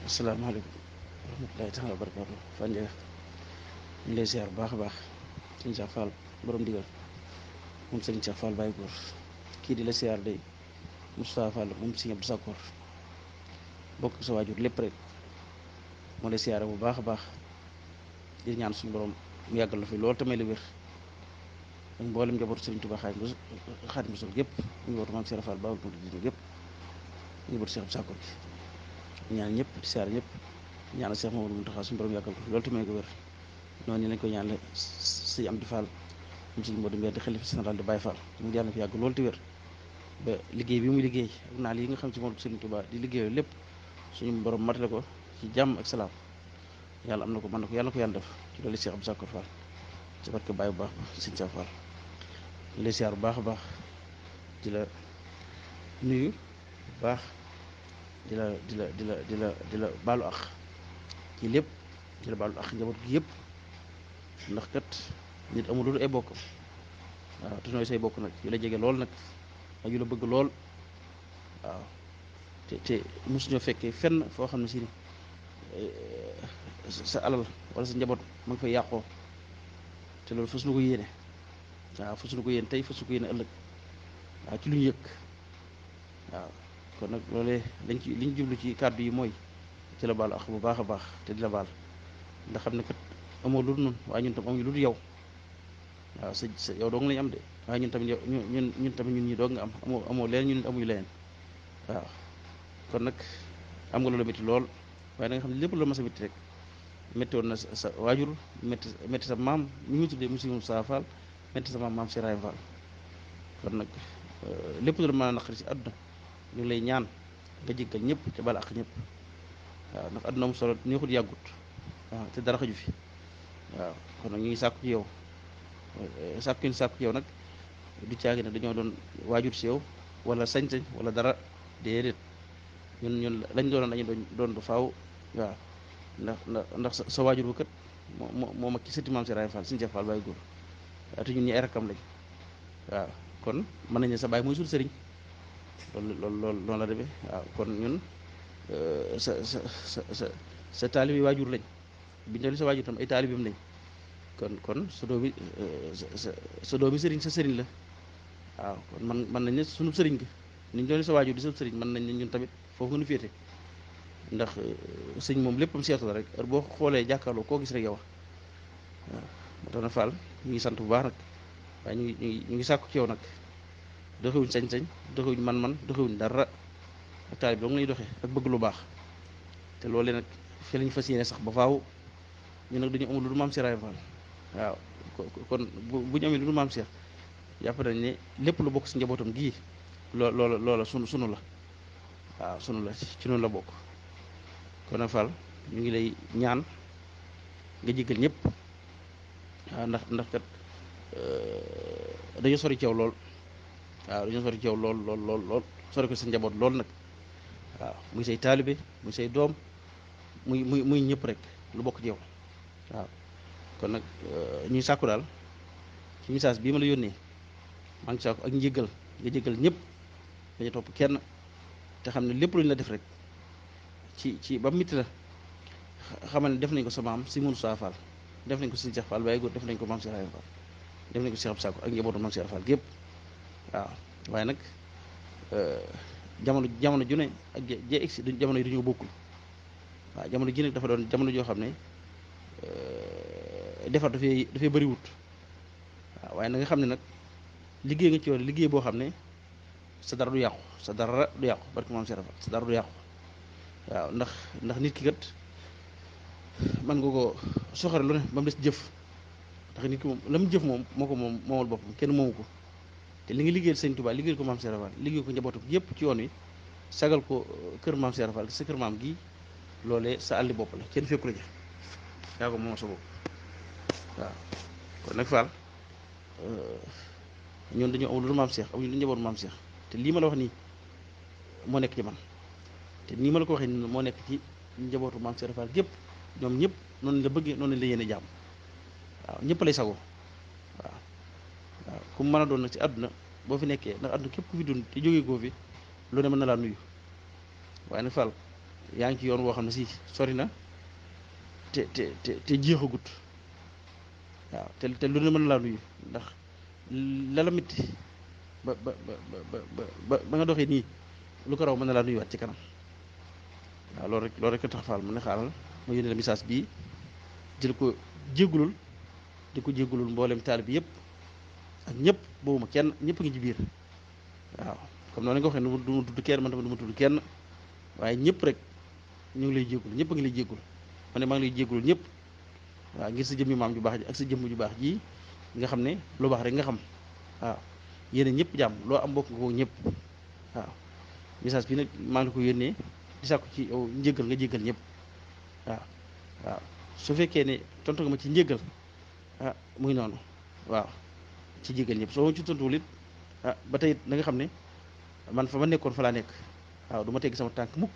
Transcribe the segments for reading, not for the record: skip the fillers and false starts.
asalaamaaleykum wa rahmatulahi taala wa barakaatu Fane Ndiaye ñu ngi lay ziar bu baax a baax sëñ Cheikh Fall borom digal moom sëñ Cheikh Fall Baye Góor kii di la ziar day Moustapha Fall moom sëñ Abdou Sakkoor bokk sa waajur lépp rek moo lay ziare bu baax a baax di ñaan suñu borom mu yàggal la fi loolu tamay la wér ak mboolem njabootu Sëriñ Tuubaa Xaadimu Rasuul gépp njabootu Maam Cheikh Fall Baye Góor di gépp njabootu Cheikh Abdou Sakkoor gi ñaan ñëpp di ziare ñëpp ñaanal Cheikh Mamadou Mountakha suñu borom yàggal ko fi loolu tamay ko wér noonu lañ koy ñaanale sëñ Amdi Fall moom sëñ Modou Mbène di xalifa général di Baye Fall mu yàlla na fi yàgg loolu te wér ba liggéey bi muy liggéey ak naal yi nga xam ci moom Sëriñ Tuubaa di liggéeyoo lépp suñu borom matale ko ci jàmm ak salaam yàlla am na ko mën na ko yàlla na ko yàlla def ci loolu Cheikh Abdou Sakkoor Fall ci barke Baye bu baax ba sëñ Cheikh Fall ñu lay siyaar bu baax a baax di la nuyu bu baax di la baalu ak ci lépp di la baalu ak njaboot gi yëpp ndax kat nit amul lu ay bokkam waaw te nooy say bokk nag yu la jege lool nag ak yu la bëgg lool waaw te mosuñoo fekkee fenn foo xam ne si sa alal wala sa njaboot ma ngi fay yàqoo te loolu fas nu ko yéene waaw fas nu ko yéene tey fas nu ko yéene ëllëg waaw ci lu ñu yëg waaw kon nag loolee liñ jublu ci kàddu yi mooy ci la baal ak bu baax a baax te di la baal ndax xam ne kat amoo lu dul noonu waaye ñun tam amuñu lu dul yow waaw sa yow dong lañu am de waaye ñun tamit yow ñun tamit ñun ñi doog nga am amoo leen ñun amuñu leneen waaw kon nag am nga loolu métti lool waaye da nga xam ne lépp loolu mas a métti rek métti woon na sa waajur métti sa maam ñu ngi tuddee monsieur Moussa Fall métti sa maam si Raye Fall kon nag lépp lu mën a naqari si àdduna ñu ngi lay ñaan nga jéggal ñëpp te bala ak ñëpp waaw ndax àdduna am solo neexut yàggut waaw te dara xaju fi waaw kon nag ñu ngi sàkku ci yow sàkku ci yow nag du caagi ne dañoo doon waajur si yow wala sañ-sañ wala dara déedéet ñun lañ doonoon dañu doon du faaw waaw ndax sa waajur bu kat moo mag ci sëti maam si Raye Fall Sëñ Cheikh Fall Baye Góor waaw te ñun ñi ay rakkam lañ waaw kon mën nañ ne sa baay mooy suñu sëriñ loolu la demee waaw kon ñun sa taalibi waajur lañ biñ doon sa waajur tam ay taalibim lañ kon sa doomi sëriñ sa sëriñ la waaw kon mën nañ ne sunu sëriñ ga niñ doon sa waajur di sa sëriñ mën nañ ne ñun tamit foofu nga nu féete ndax sëñ moom léppam seetu la rek heure boo xoolee jàkkaarloo koo gis rek yow waaw moo tax na Fall ñu ngi sant bu baax nag waaye ñu ngi sàkku ci yow nag doxewuñ sañ-sañ doxewuñ man-man doxewuñ dara ak taalib dong lañuy doxee ak bëgg lu baax te loolee nag fi lañ fas yéene sax ba faaw ñu nag dañu amul lu dul maam si Raye Fall waaw kon bu ñu amee lu dul maam Cheikh jàpp nañ ne lépp lu bokk si njabootam gii loola sunu la waaw sunu la ci noonu la bokk kon nag Fall ñu ngi lay ñaan nga jéggal ñëpp waaw ndax kat dañoo sori ci yow lool waaw dañoo sori ci yow lool sori ko sa njaboot lool nag waaw muy say taalibe muy say doom muy ñëpp rek lu bokk ci yow waaw kon nag ñuy sàkku daal ci message bii ma la yónnee maa ngi sàkku ak njéggal nga jéggal ñëpp dañu topp kenn te xam ne lépp lu ñu la def rek ci ba mitti la xamal ne def nañ ko sa maam si Moussa Fall def nañ ko Sëñ Cheikh Fall Baye Góor def nañ ko maam si Raye Fall def nañ ko Cheikh Abdou Sakkoor ak njabootu maam si Raye Fall gépp waaw waaye nag jamono ju ne ak jee egsi jamono yi dañoo bokkul waaw jamono ji nag dafa doon jamono joo xam ne defar dafay bëri wut waaw waaye na nga xam ne nag liggéey nga ci yoon liggéey boo xam ne sa dara du yàqu barke maam si Raye Fall sa dara du yàqu waaw ndax nit ki kat man nga ko soxare lu ne ba mu des jëf ndax nit ki moom la mu jëf moom moo ko moomal boppam kenn moomu ko te li nga liggéeyal Sëñ Tuubaa liggéeyal ko maam Cheikh Fall liggéey ko njabootu yëpp ci yoon wi sagal ko kër maam Cheikh Fall sa kër maam gi loolee sa àlli bopp la kenn fekku la ja yaa ko moom sa bopp waaw kon nag Fall ñoon dañoo amul lu maam Cheikh amuñu lu njabootu maam Cheikh te lii ma la wax nii moo nekk ci man te nii ma la ko waxee nii moo nekk ci njabootu maam Cheikh Fall gépp ñoom ñëpp noonu la bëggee noonu la yéene jàmm waaw ñëpp lay sago waaw ku mu mën a doon nag ci àdduna boo fi nekkee ndax àdduna képp ku fi dund te jógee koo fi lu ne mën na laa nuyu waaye nag Fall yaa ngi ci yoon woo xam ne si sori na te jeexagut waaw te lu ne mën laa nuyu ndax lala mitti ba ba ba ba nga doxee nii lu ko raw mën na laa nuyuwaat ci kanam waaw loolu rek tax faal mu ne xaaral ma yónnee la message bii jël ko jéggulul di ko jéggulul mboolem taal bi yëpp ak ñëpp boobu ma kenn ñëpp ngi ci biir waaw comme noonu nga waxee du ma tudd kenn man tamit du ma tudd kenn waaye ñëpp rek ñu ngi lay jéggul ñëpp a ngi lay jéggul ma ne maa ngi lay jéggulul ñëpp waaw ngir sa jëmmi maam ju baax ji ak sa jëmm ju baax ji nga xam ne lu baax rek nga xam waaw yéene ñëpp jàmm loo am bokk nga ko ñëpp waaw message bi nag maa ngi ko yónnee di sàkku ci yow njéggal nga jéggal ñëpp waaw waaw su fekkee ne tontu nga ma ci njéggal muy noonu waaw ci jéggal ñëpp soo ma ci tontuwul it ba tey da nga xam ne man fa ma nekkoon fa laa nekk waaw du ma tegg sama tànk mukk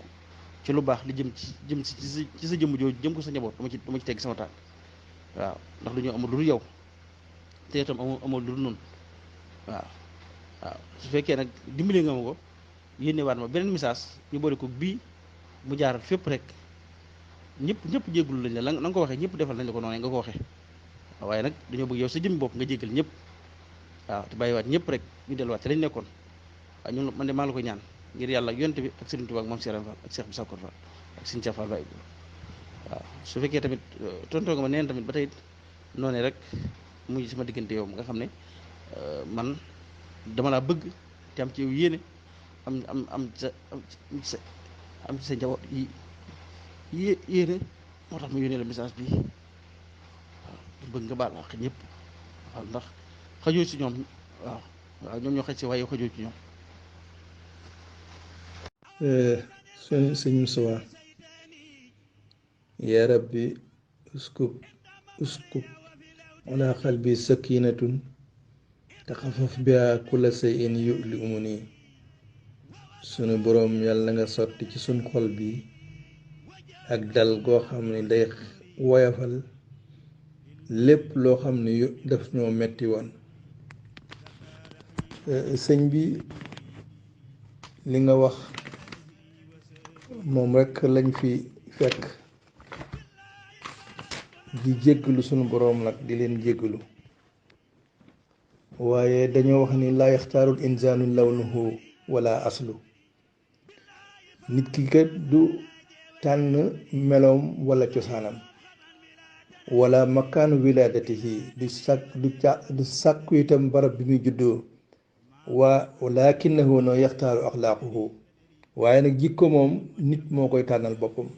ci lu baax li jëm ci sa jëmm jooju jëm ko sa njaboot du ma ci tegg sama tànk waaw ndax du ñu amul lu dul yow te itam amul lu dul noonu waaw waaw su fekkee nag dimbali nga ma ko yénne waat ma beneen message ñu boole ko bii mu jaaral fépp rek ñëpp jéggul lañ la nga ko waxee ñëpp defal nañ la ko noonu nga ko waxee waaye nag dañoo bëgg yow sa jëmmi bopp nga jéggal ñëpp waaw te bàyyiwaat ñëpp rek ñu delluwaat ci lañ nekkoon waaw ñun man de maa la ko ñaan ngir yàlla ak yonent bi ak Serigne Touba ak moom Cheikh Fall ak Cheikh Bissakor Fall ak Serigne Thiaf Fall Baye waaw su fekkee tamit tontoo nga ma neen tamit ba tey noonu rek muy sama diggante yow nga xam ne man dama laa bëgg te am ci yow yéene am ci sa njaboot yi yéene moo tax mu yónnee la message bi waaw bëgg nga baal àq ñëpp waaw ndax xajoo ci ñoom waaw ñoom ñoo xaj si waaye xajoo ci ñoom. sëñ Moussa yaa rabbi uskub ala qalbi sakinatun taxafaf biha kulla shay'in yu'limuni sunu boroom yàlla nga sotti ci sunu xol bi ak dal goo xam ne day woyafal lépp loo xam ne daf ñoo metti woon sëñ bi li nga wax moom rekk lañ fi fekk di jéggalu sunu boroom nag di leen jéggalu waaye dañoo wax ni laa yaxtaarul insaanu lawnuhu wala aslu nit ki kat du tànn meloom wala cosaanam wala makaanu wilaadatihi du sàkku itam barab bi muy juddoo walakinahu no yaxtaaru axlaaquhu waaye nag jikko moom nit moo koy tànnal boppam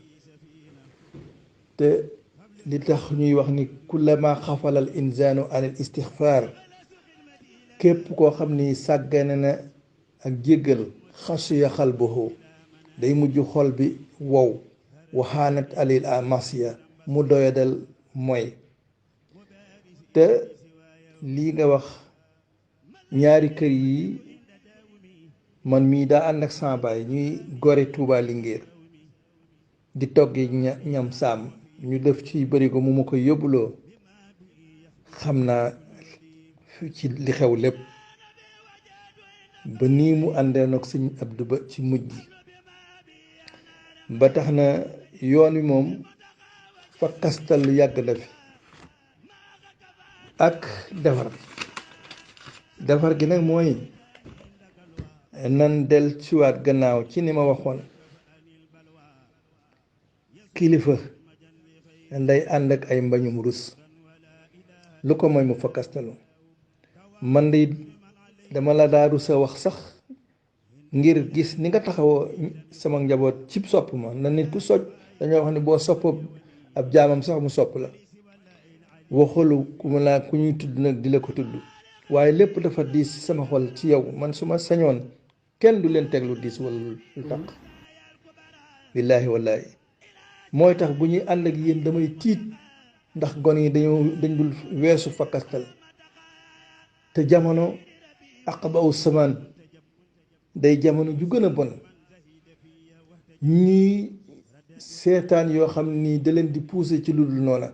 te li tax ñuy wax ni kullama xafalal insaanu anil istixfaar képp koo xam ni sàggane na ak jéggal xasiya xalbuhu day mujj xol bi wow waxaanat alil a masiya mu doyadal mooy te lii nga wax ñaari kër yi man mii daa ànd ak sama baay ñuy gore Touba Linguère di toggi ñam saam ñu def ci bërigo mu ma koy yóbbuloo xam naa ci li xew lépp ba nii mu àndoon ak sëñ Abdou Ba ci mujj gi ba tax na yoon wi moom fa kastal yàgg na fi ak defar gi nag mooy nan del siwaat gannaaw ci ni ma waxoon kilifa nday ànd ak ay mbañum rus lu ko mooy mu fa kastalu man de dama la daa rus a wax sax ngir gis ni nga taxawoo sama njaboot cib sopp ma na nit ku soj dañoo wax ni boo sopp ab jaamam sax mu sopp la waxulu ku ma laa ku ñuy tudd nag di la ko tudd waaye lépp dafa diis sama xol ci yow man su ma sañoon kenn du leen teg lu diis wala lu taq billaahi wallaahi mooy tax bu ñuy ànd ak yéen damay tiit ndax gone yi dañ dul weesu fakkastal te jamono aqbaw samaan day jamono ju gën a bon ñuy seetaan yoo xam ni da leen di pousser ci lu dul noona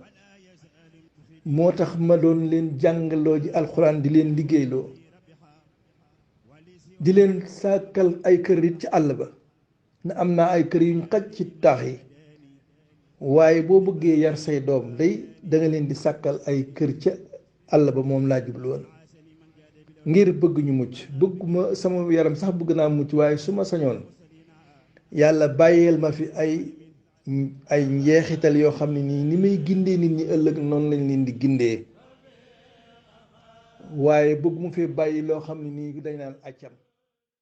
moo tax ma doon leen jàngaloo ji alxuraan di leen liggéeyloo di leen sàkkal ay kër it ci àll ba na am naa ay kër yuñ xaj ci taax yi waaye boo bëggee yar say doom day da nga leen di sàkkal ay kër ca àll ba. moom laa jublu woon ngir bëgg ñu mucc. bëgguma sama yaram sax bëgg naa mucc waaye su ma sañoon yàlla bàyyeel ma fi ay njeexital yoo xam ne nii ni may gindee nit ñi ëllëg noonu lañ leen di gindee waaye bëgg mu fee bàyyi loo xam ne nii dañ naan accam